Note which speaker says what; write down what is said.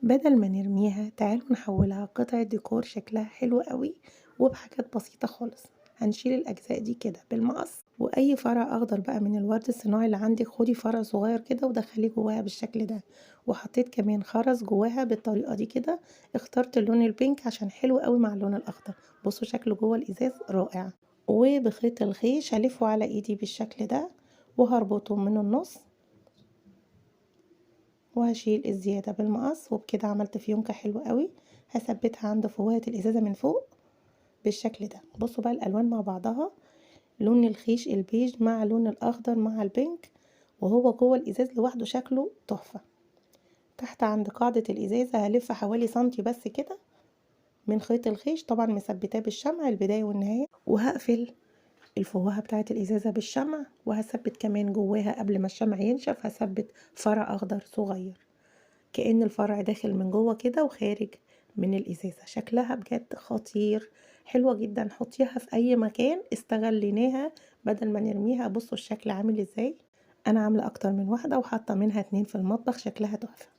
Speaker 1: بدل ما نرميها تعالوا نحولها قطعة ديكور شكلها حلو قوي وبحاجات بسيطة خالص. هنشيل الأجزاء دي كده بالمقص، وأي فرع أخضر بقى من الورد الصناعي اللي عندك خدي فرع صغير كده ودخليه جواها بالشكل ده. وحطيت كمان خرز جواها بالطريقة دي كده. اخترت اللون ال pink عشان حلو قوي مع اللون الأخضر. بصوا شكله جوه الإزاز رائع. وبخيط الخيش هلفه على ايدي بالشكل ده وهربطه من النص وهشيل الزيادة بالمقص. وبكده عملت فيونكة حلوة قوي. هثبتها عند فوهة الإزازة من فوق بالشكل ده. بصوا بقى الألوان مع بعضها، لون الخيش البيج مع لون الأخضر مع ال pink، وهو جوه الإزاز لوحده شكله تحفة. تحت عند قاعدة الإزازة هلف حوالي سنتي بس كده من خيط الخيش، طبعا مثبتاه بالشمع البداية والنهاية. وهقفل الفوهة بتاعة الإزازة بالشمع، وهثبت كمان جواها قبل ما الشمع ينشف هثبت فرع أخضر صغير، كأن الفرع داخل من جوه كده وخارج من الإزازة. شكلها بجد خطير، حلوة جدا. حطيها في أي مكان، استغليناها بدل ما نرميها. بصوا الشكل عامل ازاي. أنا عاملة أكتر من واحدة وحاطة منها 2 في المطبخ، شكلها تحفة.